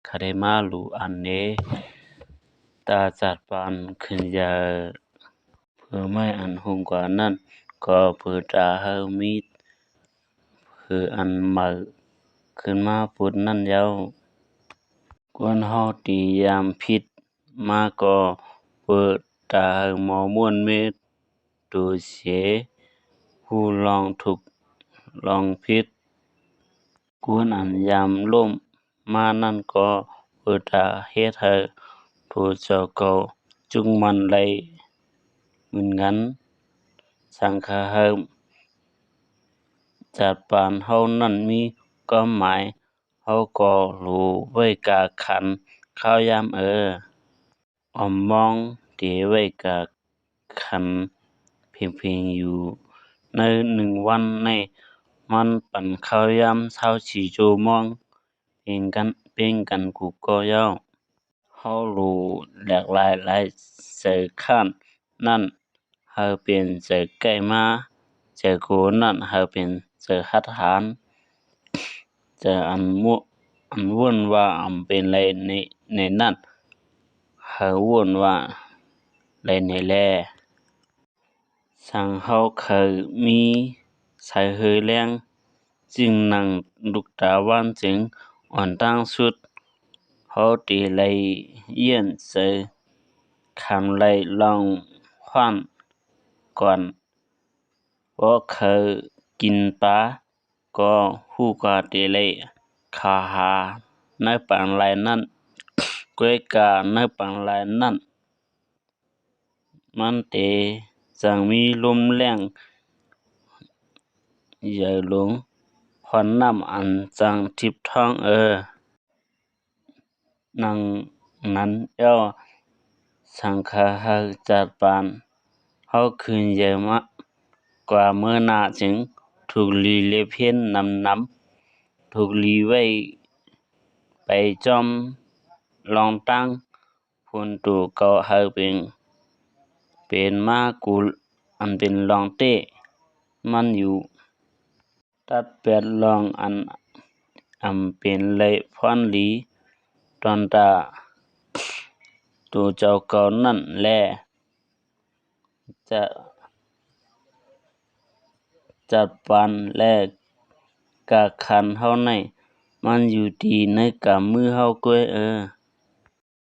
ຂະໄດ້ມາຫຼູອັນເດ. ຕາຈາດປານຂຶ້ນຢາ ເຜີໄມ້ອັນຮຸ່ງກວ່ານັ້ນ ກໍເຜີຕາເຮົາມີ ເຜີອັນໃໝ່ຂຶ້ນມາພຸດນັ້ນເຈົ້າ. ກວນເຮົາຕີຍາມຜິດມາກໍເປີດຕາໃຫ້ໝໍມ່ວນເມດໂຕເສ ຮູ້ລອງທຸກລອງຜິດ. ກວນອັນຍາມລົ້ມມານັ້ນກໍເປີດຕາເຮັດໃຫ້ໂຕເຈົ້າເກົ່າຈຸກມັນໄດ້ເໝືອນກັນ. ສັງຄະຫະຈາດປານເຮົານັ້ນມີຄວາມໝາຍ ເຮົາກໍຮູ້ໄວ້ກາຂັນຄາວຍາມເອີ. ອອມມອງເຕໄວ້ກາຂັນເພງໆຢູ່ໃນໜຶ່ງວັນໃນ ມັນປັນຄາວຍາມຊາວສີ່ຊົ່ວໂມງ ເພງກັນ ເພງກັນກູກໍເຈົ້າ. ເຮົາຮູ້ຫຼາກຫຼາຍ ຫຼາຍໃຈຂ້ານນັ້ນ ເຮົາເປັນໃຈໃກ້ມາ ໃຈໂກນັ້ນ ເຮົາເປັນໃຈຮັດຫານ ໃຈອັນວົນ ອັນວຸ່ນວ່າອຳເປັນໄລໃນ ໃນນັ້ນ ເຮົາວຸ່ນວ່າໄລໃນແລ. ສັງເຮົາເຄີຍມີໃສເຮີແລງ ຈຶ່ງນັ່ງລຸກຕາວັນຈຶ່ງອ່ອນຕັ້ງສຸດ ເຮົາເຕໄລຢ້ຽນໃສ ຄຳໄລລອງຂວັນກ່ອນ ເພາະເຄີຍກິນປາ ກໍຮູ້ກາເຕໄລຄາຫາໃນປາງລາຍນັ້ນ ກ້ວຍກາໃນປາງລາຍນັ້ນ ມັນເຕຈັ່ງມີລົມແລງໃຫຍ່ຫຼົງ ຄວັນນ້ຳອັນຈັ່ງທິບທ້ອງເອີ. ດັ່ງນັ້ນແລ້ວ ສັງຄະຫະຈາດປານເຮົາຄືນໃຫຍ່ມາກວ່າເມື່ອໜ້າ ຈຶ່ງທຸກລີເລັບເຫັນນຳໆ ທຸກລີໄວ້ໄປຈອມລອງຕັ້ງ ຜົນໂຕເກົ່າໃຫ້ເປັນ ເປັນມາກູ ອັນເປັນລອງເຕະມັນຢູ່ ຕັດແປດລອງອັນ ອຳເປັນໄລພອນລີ ດອນຕາ ໂຕເຈົ້າເກົ່ານັ້ນແລ. ຈະ ຈາດປານ ແລະ ກາຂັນເຮົາໃນ ມັນຢູ່ທີ່ໃນກຳມືເຮົາກ້ວຍເອີ.